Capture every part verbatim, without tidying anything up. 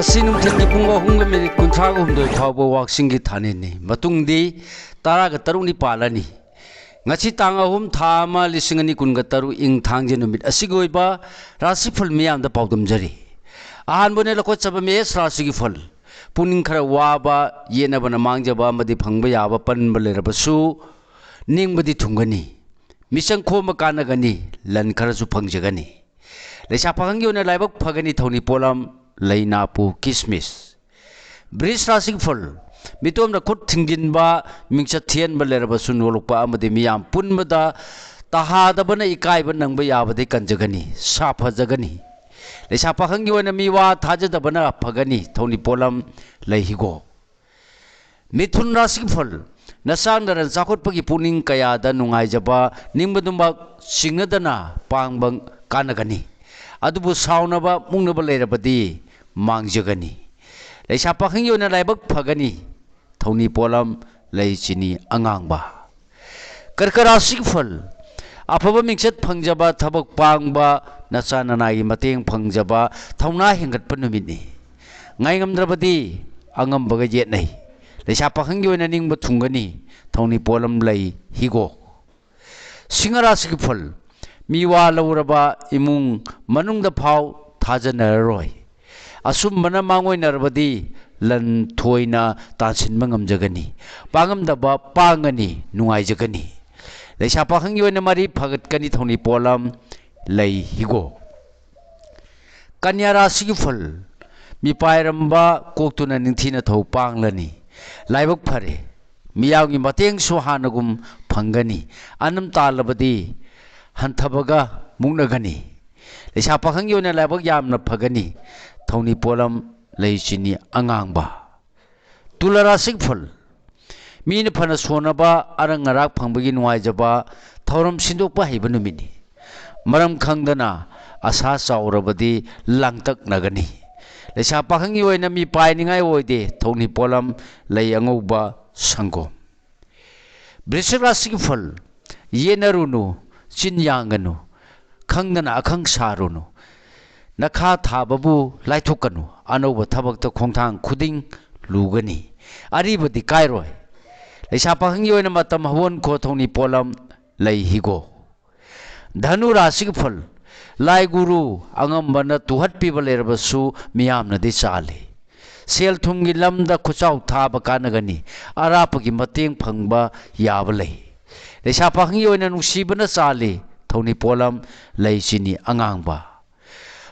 ꯉꯁꯤ ꯅꯨꯡꯊꯤꯜꯒꯤ ꯄꯨꯡ ꯑꯍꯨꯝꯒ ꯃꯤꯅꯤꯠ ꯀꯨꯟꯊ꯭ꯔꯥꯒ ꯍꯨꯝꯗꯣꯏ ꯐꯥꯎꯕ ꯋꯥꯛꯆꯤꯡꯒꯤ ꯊꯥꯅꯤꯅꯤ꯫ ꯃꯇꯨꯡꯗꯤ ꯇꯔꯥꯒ ꯇꯔꯨꯛꯅꯤ ꯄꯥꯜꯂꯅꯤ꯫ ꯉꯁꯤ ꯇꯥꯡ ꯑꯍꯨꯝ, ꯊꯥ ꯑꯃ, ꯂꯤꯁꯤꯡ ꯑꯅꯤ ꯀꯨꯟꯒ ꯇꯔꯨꯛ ꯏꯪ ꯊꯥꯡꯖ ꯅꯨꯃꯤꯠ ꯑꯁꯤꯒꯤ ꯑꯣꯏꯕ ꯔꯥꯁꯤꯐꯜ ꯃꯤꯌꯥꯝꯗ ꯄꯥꯎꯗꯝꯖꯔꯤ꯫ ꯑꯍꯥꯟꯕ ꯑꯣꯏꯅ ꯂꯧꯈꯠꯆꯕ ꯃꯦꯁ ꯔꯥꯁꯤꯒꯤ ꯐꯜ꯫ ꯄꯨꯛꯅꯤꯡ ꯈꯔ ꯋꯥꯕ, ꯌꯦꯠꯅꯕꯅ ꯃꯥꯡꯖꯕ ꯑꯃꯗꯤ ꯐꯪꯕ ꯌꯥꯕ ꯄꯟꯕ ꯂꯩꯔꯕꯁꯨ ꯅꯤꯡꯕꯗꯤ ꯊꯨꯡꯒꯅꯤ꯫ ꯃꯤꯆꯪ ꯈꯣꯝꯕ ꯀꯥꯟꯅꯒꯅꯤ, ꯂꯟ ꯈꯔꯁꯨ ꯐꯪꯖꯒꯅꯤ꯫ ꯂꯩꯁꯥ ꯄꯥꯈꯪꯒꯤ ꯑꯣꯏꯅ ꯂꯥꯏꯕꯛ ꯐꯒꯅꯤ ꯊꯧꯅꯤ ꯄꯣꯠꯂꯝ, ꯂꯩ ꯅꯥꯄꯨ ꯀꯤꯁꯃꯤꯁ꯫ ꯕ꯭ꯔꯤꯖ ꯔꯥꯁꯤꯒꯤ ꯐꯜ꯫ ꯃꯤꯇꯣꯝꯅ ꯈꯨꯠ ꯊꯤꯡꯖꯤꯟꯕ, ꯃꯤꯡꯆꯠ ꯊꯤꯍꯟꯕ ꯂꯩꯔꯕꯁꯨ ꯅꯣꯂꯛꯄ ꯑꯃꯗꯤ ꯃꯤꯌꯥꯝ ꯄꯨꯟꯕꯗ ꯇꯍꯥꯗꯕꯅ ꯏꯀꯥꯏꯕ ꯅꯪꯕ ꯌꯥꯕꯗꯤ ꯀꯟꯖꯒꯅꯤ, ꯁꯥꯐꯖꯒꯅꯤ꯫ ꯂꯩꯁꯥ ꯄꯥꯈꯪꯒꯤ ꯑꯣꯏꯅ ꯃꯤꯋꯥ ꯊꯥꯖꯗꯕꯅ ꯐꯒꯅꯤ ꯊꯧꯅꯤ ꯄꯣꯠꯂꯝ, ꯂꯩ ꯍꯤꯒꯣꯛ꯫ ꯃꯤꯊꯨꯟ ꯔꯥꯁꯤꯒꯤ ꯐꯜ꯫ ꯅꯆꯥ ꯅꯔꯟ ꯆꯥꯎꯈꯠꯄꯒꯤ ꯄꯨꯛꯅꯤꯡ ꯀꯌꯥꯗ ꯅꯨꯡꯉꯥꯏꯖꯕ ꯅꯤꯡꯕꯗꯨꯃꯛ ꯆꯤꯡꯅꯗꯅ ꯄꯥꯡꯕ ꯀꯥꯟꯅꯒꯅꯤ꯫ ꯑꯗꯨꯕꯨ ꯁꯥꯎꯅꯕ ꯃꯨꯛꯅꯕ ꯂꯩꯔꯕꯗꯤ ꯃꯥꯡꯖꯒꯅꯤ꯫ ꯂꯩꯁꯥ ꯄꯥꯈꯪꯒꯤ ꯑꯣꯏꯅ ꯂꯥꯏꯕꯛ ꯐꯒꯅꯤ꯫ ꯊꯧꯅꯤ ꯄꯣꯠꯂꯝ, ꯂꯩ ꯆꯤꯅꯤ ꯑꯉꯥꯡꯕ꯫ ꯀꯔꯀ ꯔꯥꯁꯤꯒꯤ ꯐꯜ꯫ ꯑꯐꯕ ꯃꯤꯡꯆꯠ ꯐꯪꯖꯕ, ꯊꯕꯛ ꯄꯥꯡꯕ, ꯅꯆꯥ ꯅꯅꯥꯏꯒꯤ ꯃꯇꯦꯡ ꯐꯪꯖꯕ, ꯊꯧꯅꯥ ꯍꯦꯟꯒꯠꯄ ꯅꯨꯃꯤꯠꯅꯤ꯫ ꯉꯥꯏꯉꯝꯗ꯭ꯔꯕꯗꯤ ꯑꯉꯝꯕꯒ ꯌꯦꯠꯅꯩ꯫ ꯂꯩꯁꯥ ꯄꯥꯈꯪꯒꯤ ꯑꯣꯏꯅ ꯅꯤꯡꯕ ꯊꯨꯡꯒꯅꯤ꯫ ꯊꯧꯅꯤ ꯄꯣꯠꯂꯝ, ꯂꯩ ꯍꯤꯒꯣꯛ꯫ ꯁꯤꯡꯍ ꯔꯥꯁꯤꯒꯤ ꯐꯜ꯫ ꯃꯤꯋꯥ ꯂꯧꯔꯕ ꯏꯃꯨꯡ ꯃꯅꯨꯡꯗ ꯐꯥꯎ ꯊꯥꯖꯅꯔꯔꯣꯏ꯫ ꯑꯆꯨꯝꯕꯅ ꯃꯥꯡꯑꯣꯏꯅꯔꯕꯗꯤ ꯂꯟ ꯊꯣꯏꯅ ꯇꯥꯟꯁꯤꯟꯕ ꯉꯝꯖꯒꯅꯤ꯫ ꯄꯥꯡꯉꯝꯗꯕ ꯄꯥꯡꯒꯅꯤ, ꯅꯨꯡꯉꯥꯏꯖꯒꯅꯤ꯫ ꯂꯩꯁꯥ ꯄꯥꯈꯪꯒꯤ ꯑꯣꯏꯅ ꯃꯔꯤ ꯐꯒꯠꯀꯅꯤ ꯊꯧꯅꯤ ꯄꯣꯠꯂꯝ, ꯂꯩ ꯍꯤꯒꯣꯛ꯫ ꯀꯟꯌꯥ ꯔꯥꯁꯤꯒꯤ ꯐꯜ꯫ ꯃꯤꯄꯥꯏꯔꯝꯕ ꯀꯣꯛꯇꯨꯅ ꯅꯤꯡꯊꯤꯅ ꯊꯧ ꯄꯥꯡꯂꯅꯤ꯫ ꯂꯥꯏꯕꯛ ꯐꯔꯦ꯫ ꯃꯤꯌꯥꯝꯒꯤ ꯃꯇꯦꯡꯁꯨ ꯍꯥꯟꯅꯒꯨꯝ ꯐꯪꯒꯅꯤ꯫ ꯑꯅꯝ ꯇꯥꯜꯂꯕꯗꯤ ꯍꯟꯊꯕꯒ ꯃꯨꯛꯅꯒꯅꯤ꯫ ꯂꯩꯁꯥ ꯄꯥꯈꯪꯒꯤ ꯑꯣꯏꯅ ꯂꯥꯏꯕꯛ ꯌꯥꯝꯅ ꯐꯒꯅꯤ꯫ ꯊꯧꯅꯤ ꯄꯣꯠꯂꯝ, ꯂꯩ ꯆꯤꯅꯤ ꯑꯉꯥꯡꯕ꯫ ꯇꯨꯂꯥ ꯔꯥꯁꯤꯒꯤ ꯐꯜ꯫ ꯃꯤꯅ ꯐꯅ ꯁꯣꯟꯅꯕ ꯑꯔꯪ ꯑꯔꯥꯛ ꯐꯪꯕꯒꯤ ꯅꯨꯡꯉꯥꯏꯖꯕ, ꯊꯧꯔꯝ ꯁꯤꯟꯗꯣꯛꯄ ꯍꯩꯕ ꯅꯨꯃꯤꯠꯅꯤ꯫ ꯃꯔꯝ ꯈꯪꯗꯅ ꯑꯁꯥ ꯆꯥꯎꯔꯕꯗꯤ ꯂꯥꯡꯇꯛꯅꯒꯅꯤ꯫ ꯂꯩꯁꯥ ꯄꯥꯈꯪꯒꯤ ꯑꯣꯏꯅ ꯃꯤ ꯄꯥꯏꯅꯤꯡꯉꯥꯏ ꯑꯣꯏꯗꯦ꯫ ꯊꯧꯅꯤ ꯄꯣꯠꯂꯝ, ꯂꯩ ꯑꯉꯧꯕ, ꯁꯪꯒꯣꯝ꯫ ꯕ꯭ꯔꯤꯁꯤꯛ ꯔꯥꯁꯤꯒꯤ ꯐꯜ꯫ ꯌꯦꯠꯅꯔꯨꯅꯨ, ꯆꯤꯟ ꯌꯥꯡꯒꯅꯨ, ꯈꯪꯗꯅ ꯑꯈꯪ ꯁꯥꯔꯨꯅꯨ꯫ ꯅꯈꯥ ꯊꯥꯕꯕꯨ ꯂꯥꯏꯊꯣꯛꯀꯅꯨ꯫ ꯑꯅꯧꯕ ꯊꯕꯛꯇ ꯈꯣꯡꯊꯥꯡ ꯈꯨꯗꯤꯡ ꯂꯨꯒꯅꯤ꯫ ꯑꯔꯤꯕꯗꯤ ꯀꯥꯏꯔꯣꯏ꯫ ꯂꯩꯁꯥ ꯄꯥꯈꯪꯒꯤ ꯑꯣꯏꯅ ꯃꯇꯝ ꯍꯧꯍꯟꯈꯣ꯫ ꯊꯧꯅꯤ ꯄꯣꯠꯂꯝ ꯂꯩ ꯍꯤꯒꯣꯛ꯫ ꯙꯅꯨ ꯔꯥꯁꯤꯒꯤ ꯐꯜ꯫ ꯂꯥꯏ ꯒꯨꯔꯨ ꯑꯉꯝꯕꯅ ꯇꯨꯍꯠꯄꯤꯕ ꯂꯩꯔꯕꯁꯨ ꯃꯤꯌꯥꯝꯅꯗꯤ ꯆꯥꯜꯂꯤ꯫ ꯁꯦꯜ ꯊꯨꯝꯒꯤ ꯂꯝꯗ ꯈꯨꯠꯆꯥꯎ ꯊꯥꯕ ꯀꯥꯟꯅꯒꯅꯤ꯫ ꯑꯔꯥꯞꯄꯒꯤ ꯃꯇꯦꯡ ꯐꯪꯕ ꯌꯥꯕ ꯂꯩ꯫ ꯂꯩꯁꯥ ꯄꯥꯈꯪꯒꯤ ꯑꯣꯏꯅ ꯅꯨꯡꯁꯤꯕꯅ ꯆꯥꯜꯂꯤ꯫ ꯊꯧꯅꯤ ꯄꯣꯠꯂꯝ ꯂꯩ ꯆꯤꯅꯤ ꯑꯉꯥꯡꯕ꯫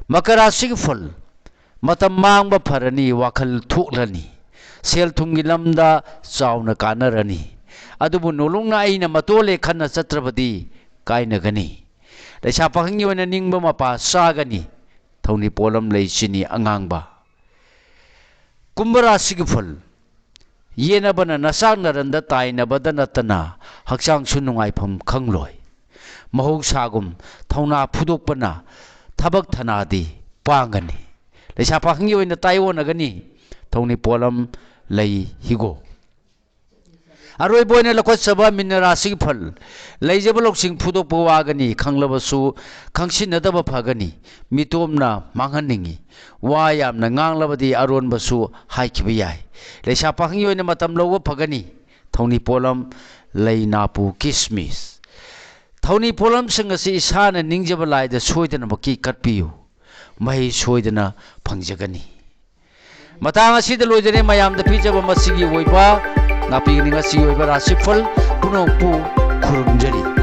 ꯃꯀꯔ ꯔꯥꯁꯤꯒꯤ ꯐꯜ꯫ ꯃꯇꯝ ꯃꯥꯡꯕ ꯐꯔꯅꯤ, ꯋꯥꯈꯜ ꯊꯣꯛꯂꯅꯤ꯫ ꯁꯦꯜ ꯊꯨꯝꯒꯤ ꯂꯝꯗ ꯆꯥꯎꯅ ꯀꯥꯟꯅꯔꯅꯤ꯫ ꯑꯗꯨꯕꯨ ꯅꯣꯂꯨꯛꯅ ꯑꯩꯅ ꯃꯇꯣꯜꯂꯦ ꯈꯟꯅ ꯆꯠꯇ꯭ꯔꯕꯗꯤ ꯀꯥꯏꯅꯒꯅꯤ꯫ ꯂꯩꯁꯥ ꯄꯥꯈꯪꯒꯤ ꯑꯣꯏꯅ ꯅꯤꯡꯕ ꯃꯄꯥ ꯆꯥꯒꯅꯤ꯫ ꯊꯧꯅꯤ ꯄꯣꯠꯂꯝ ꯂꯩ ꯆꯤꯅꯤ ꯑꯉꯥꯡꯕ꯫ ꯀꯨꯝꯚ ꯔꯥꯁꯤꯒꯤ ꯐꯜ꯫ ꯌꯦꯠꯅꯕꯅ ꯅꯆꯥꯛ ꯅꯔꯟꯗ ꯇꯥꯏꯅꯕꯗ ꯅꯠꯇꯅ ꯍꯛꯆꯥꯡꯁꯨ ꯅꯨꯡꯉꯥꯏꯐꯝ ꯈꯪꯂꯣꯏ꯫ ꯃꯍꯧꯁꯥꯒꯨꯝ ꯊꯧꯅꯥ ꯐꯨꯗꯣꯛꯄꯅ ꯊꯕꯛ ꯊꯅꯥꯗꯤ ꯄꯥꯡꯒꯅꯤ꯫ ꯂꯩꯁꯥ ꯄꯥꯈꯪꯒꯤ ꯑꯣꯏꯅ ꯇꯥꯏꯑꯣꯟꯅꯒꯅꯤ꯫ ꯊꯧꯅꯤ ꯄꯣꯠꯂꯝ ꯂꯩ ꯍꯤꯒꯣꯛ꯫ ꯑꯔꯣꯏꯕ ꯑꯣꯏꯅ ꯂꯧꯈꯠꯆꯕ ꯃꯤꯅ ꯔꯥꯁꯤꯒꯤ ꯐꯜ꯫ ꯂꯩꯖꯕ ꯂꯧꯁꯤꯡ ꯐꯨꯗꯣꯛꯄ ꯋꯥꯒꯅꯤ, ꯈꯪꯂꯕꯁꯨ ꯈꯪꯁꯤꯟꯅꯗꯕ ꯐꯒꯅꯤ꯫ ꯃꯤꯇꯣꯞꯅ ꯃꯥꯡꯍꯟꯅꯤꯡꯏ꯫ ꯋꯥ ꯌꯥꯝꯅ ꯉꯥꯡꯂꯕꯗꯤ ꯑꯔꯣꯟꯕꯁꯨ ꯍꯥꯏꯈꯤꯕ ꯌꯥꯏ꯫ ꯂꯩꯁꯥ ꯄꯥꯈꯪꯒꯤ ꯑꯣꯏꯅ ꯃꯇꯝ ꯂꯧꯕ ꯐꯒꯅꯤ꯫ ꯊꯧꯅꯤ ꯄꯣꯠꯂꯝ ꯂꯩ ꯅꯥꯄꯨ ꯀꯤꯁꯃꯤꯁ꯫ ꯊꯧꯅꯤ ꯄꯣꯠꯂꯝꯁꯤꯡ ꯑꯁꯤ ꯏꯁꯥꯅ ꯅꯤꯡꯖꯕ ꯂꯥꯏꯗ ꯁꯣꯏꯗꯅꯃꯛꯀꯤ ꯀꯠꯄꯤꯌꯨ꯫ ꯃꯍꯩ ꯁꯣꯏꯗꯅ ꯐꯪꯖꯒꯅꯤ꯫ ꯃꯇꯥꯡ ꯑꯁꯤꯗ ꯂꯣꯏꯖꯔꯦ꯫ ꯃꯌꯥꯝꯗ ꯄꯤꯖꯕ ꯃꯁꯤꯒꯤ ꯑꯣꯏꯕ ꯅꯥꯄꯤꯒꯅꯤ ꯉꯁꯤꯒꯤ ꯑꯣꯏꯕ ꯔꯥꯁꯤꯐꯜ ꯄꯨꯝꯅꯃꯛꯄꯨ ꯈꯨꯔꯨꯝꯖꯔꯤ꯫